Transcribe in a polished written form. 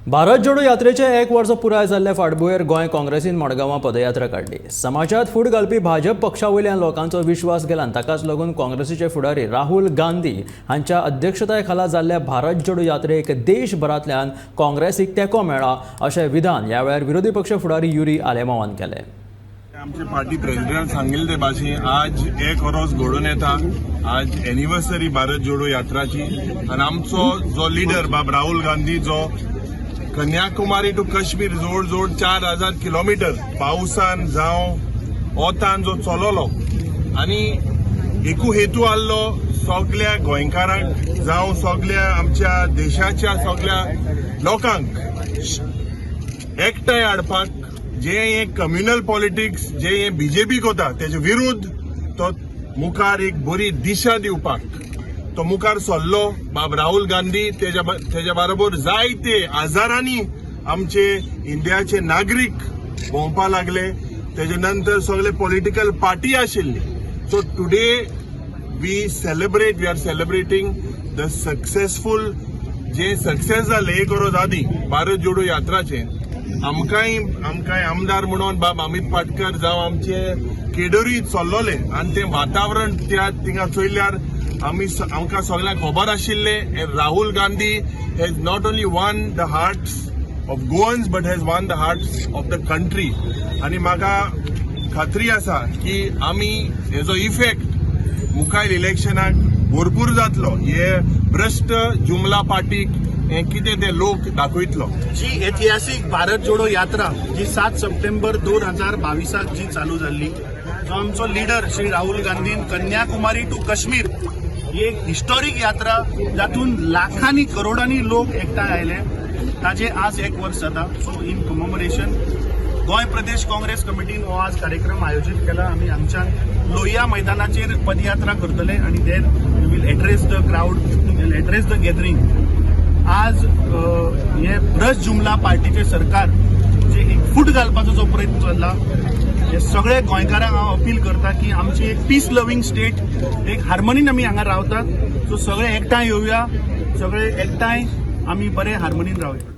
भारत जोडो यात्रेचें एक वर्स पुराय जाल्ले फाटभुंयेर गोंय काँग्रेसीन मडगांवां पदयात्रा काडली. समाजांत फूट घालपी भाजप पक्षा वयल्यान लोकांचो विश्वास गेला आनी ताकाच लागून काँग्रेसीचे फुडारी राहुल गांधी हांच्या अध्यक्षताये खाला जाल्ल्या भारत जोडो यात्रेक देशभरांतल्यान काँग्रेसीक तेंको मेळ्ळा, अशें विधान ह्या वेळार विरोधी पक्ष फुडारी युरी आलेमावान केलें. आमचे पार्टी प्रेसिडेंट सांगिल्ले ते भाशेन आज एक वरोस घडून येता. आज एनिवर्सरी भारत जोडो यात्राची आनी आमचो जो लिडर बाब राहुल गांधी, जो कन्याकुमारी टू काश्मीर जवळ जवळ 4000 किलोमिटर पावसान जावं वोतान जो चलोलो आनी एकू हेतू आहलो, सगल्या गोंयकारांक जावं सगल्या आमच्या देशाच्या सगल्या लोकांक एकठांय हाडपाक. जे हे कम्युनल पॉलिटिक्स जे हे बीजेपी कोता, तेजे विरुद्ध तो मुखार एक बरी दिशा दिवपाक तो मुखार सरलो बाब राहुल गांधी. तेज्या बरोबर जायते हजारांनी आमचे इंडियाचे नागरीक भोंवपा लागले. तेजे नंतर सगळे पॉलिटिकल पार्टी आशिल्ली. So today we are celebrating the successful, J success जाले एक वरोस आदी भारत जोडो यात्राचे. आमकांय आमदार म्हणून बाब अमित पाटकर जावं आमचे केडरी चल्लोले आनी तें वातावरण त्या थिंगा चोयल्यार आमकां सगळ्यांक खबर आशिल्लें, Rahul Gandhi has not only won the hearts of Goans but has won the hearts of the country. आनी म्हाका खात्री आसा की आमी हेजो इफेक्ट मुखार इलेक्शनाक भरपूर जातलो. हे भ्रश्ट जुमला पार्टीक हे कितें ते लोक दाखयतलो. जी ऐतिहासिक भारत जोडो यात्रा जी 7 सप्टेंबर 2022 जी चालू जाल्ली, जो आमचो लिडर श्री राहुल गांधीन कन्याकुमारी टू काश्मीर ही एक हिस्टॉरीक यात्रा, जातून लाखांनी करोडांनी लोक एकठांय आयले, ताजे आज एक वर्स जाता. So in commemoration Goa Pradesh Congress कमिटीन हो आज कार्यक्रम आयोजीत केला. आमी हांगच्यान लोहिया मैदानाचेर पदयात्रा करतले आनी then we will address the crowd, will address the gathering. आज हे भ्रष्ट जुमला पार्टीचे सरकार जे एक फूट घालपाचो जो प्रयत्न चल्ला, हे सगळे गोंयकारांक हांव अपील करता की आमची एक पीस लवींग स्टेट, एक हार्मनीन आमी हांगा रावतात. सो सगळे एकठांय येवया, सगळे एकठांय आमी बरे हार्मनीन रावया.